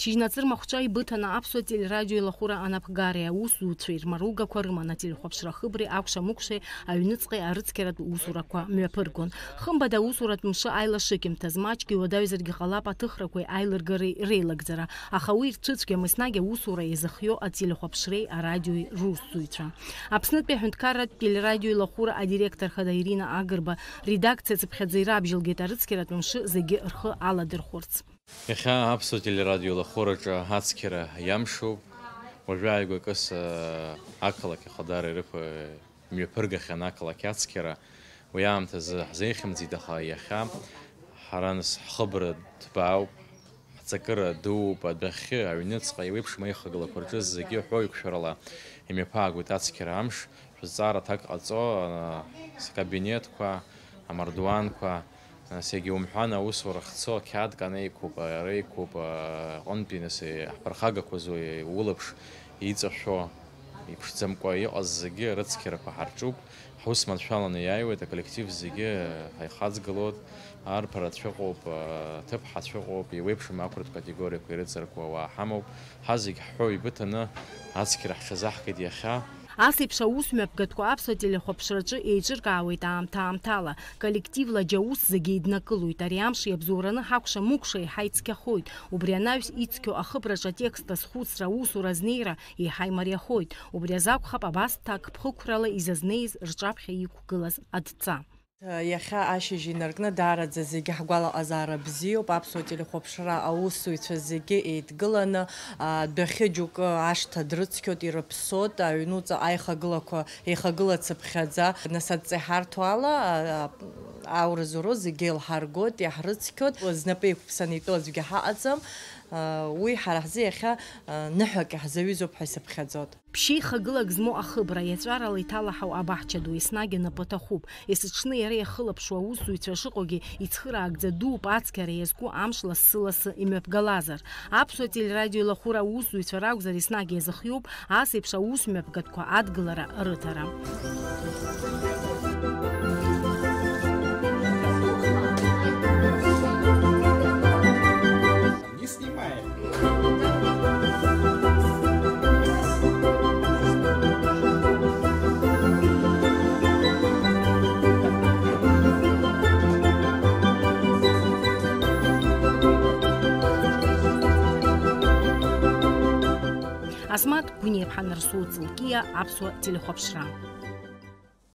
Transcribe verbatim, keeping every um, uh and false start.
Чыжьнаҵыр махәҿа ибыҭаны аԥсуа телерадио илахәыра анапхгареи аусзуҩцәеи рмаругақәа рыман ателехәаԥшра ахыбреи акәша-мыкәшеи аҩныҵҟеи арыцқьаратә усурақәа мҩаԥыргон. Хымбада аусуратә мшы аилашыкьымҭаз, маҷк иуадаҩзаргьы ҟалап аҭыхрақәеи аилыргареи реилагӡара, аха уи ирцәыцәгьам еснагь аусура иазыхиоу ателехәаԥшреи арадиои русзуҩцәа. Аԥснытәи аҳәынҭқарратә телерадио илахәыра адиректор хада Ирина Агрба редакциа цыԥхьаӡа ирабжьалгеит арыцқьаратә мшы зегьы рхы аладырхәырц. Иахьа аԥсуа телерадио лахәыраҿы ацқьара иамшуп. Уажәы ааигәа акыс, ақалақь Ахадара ирықәа имҩаԥыргахьан ақалақь ацқьара. Уи аамҭазы ҳзеихьымӡеит, аха иахьа ҳара нас ҳхыбра ҭбаауп, ҳҵакыра дууп, адәахьы, аҩныҵҟа еиуеиԥшым аихагылақәа рҿы зегьы ҳәоу еиқәшәарала имҩаԥаагоит ацқьара амш. Шәызҵаара аҭак ҟаҵо, а, скабинетқәа, амардуанқәа, а, сегьы умҳәан, аусура ахьцо ақьаад канеиқәуп, а, реиқәуп, а, аҟынтәи нас, е, ҳԥырхагақәа зуа, е, улаԥш иҵашәо, иԥшӡамкәа иҟаз зегьы арыцқьарақәа ҳарҿуп. Ҳус маншәаланы иааиуеит, аколлектив зегьы ҳаихаҵгылоит, арԥарацәа ыҟоуп, а, ҭыԥҳацәа ыҟоуп, еиуеиԥшым ақәратә категориақәа ирыҵаркуа ауаа ҳамоуп. Ҳа зегь ҳҳәо ибыҭаны ацқьара ҳҽазаҳкит иахьа. Ас еиԥш аус мҩаԥгатәқәа аԥсуа телехәаԥшраҿы еиҿыркаауеит аамҭа-аамҭала. Коллективла џьа ус зегьы еиднакылоит. Ари амш иабзоураны ҳакәша-мыкәша еиҳа ицқьахоит. Убри анаҩс ицқьоу ахыбраҿы атекст азхәыцра, аусура азнеира еиҳа имариахоит. Убри азы акәхап абас ҭакԥхықәрала изазнеиз рҿаԥхьа иқәгылаз адҵа. Иахьа ашьыжь инаркны даараӡа зегьы ҳгәалаҟазаара бзиоуп. Аԥсуа телехәаԥшра аусзуҩцәа зегьы еидгыланы, а, адәахьы џьоукы ашҭа дрыцқьоит, ирыԥсоит, аҩнуҵҟа аихагылақәа еихагылацыԥхьаӡа. Нас адҵа иҳарҭо ала, а, а, ауразоуроу зегьы еилҳаргоит, иаҳрыцқьоит. Знапы еиқәԥсаны итәоу аӡәгьы ҳаҟаӡам. А, уи ҳара ҳзы иахьа, а, ныҳәак иаҳзаҩызоуп ҳәа исыԥхьаӡоит. Ԥшьеихагылак змоу ахыбра, иаҵәарала иҭалаҳау абаҳча ду еснагь анапы аҭахуп. Есыҽны иара иахылаԥшуа аусзуҩцәа шыҟоугьы ицхыраагӡа дууп ацқьара иазку амш лассы-лассы имҩаԥгалазар. Аԥсуа телерадио илахәыра аусзуҩцәа ракәзар, еснагь иазыхиоуп ас еиԥш аус мҩаԥгатәқәа адгылара рыҭара. Не снимаем. Асмаҭ Гәниа-иԥҳа Нарсоу Ҵлкиа, аԥсуа телехәаԥшра.